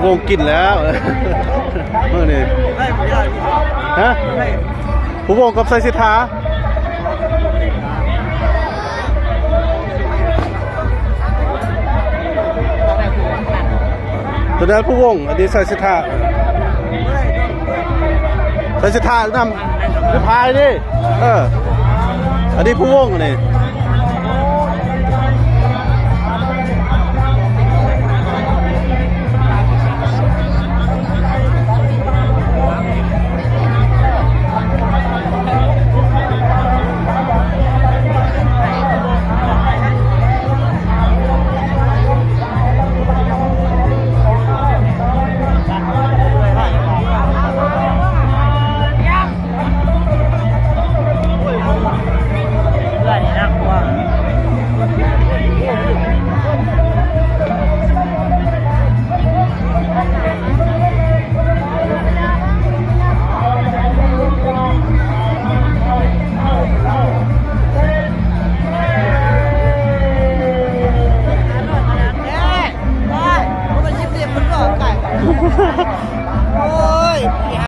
ຄົງກິນແລ້ວ ມື້ນີ້ ຮະ ພູວົງກັບໄຊເສດຖາ ຕົວນັ້ນພູວົງ ອັນນີ້ໄຊເສດຖາ ໄຊເສດຖານຳ ຄືພາຍເດ້ ເອີ ອັນນີ້ພູວົງ ອັນນີ້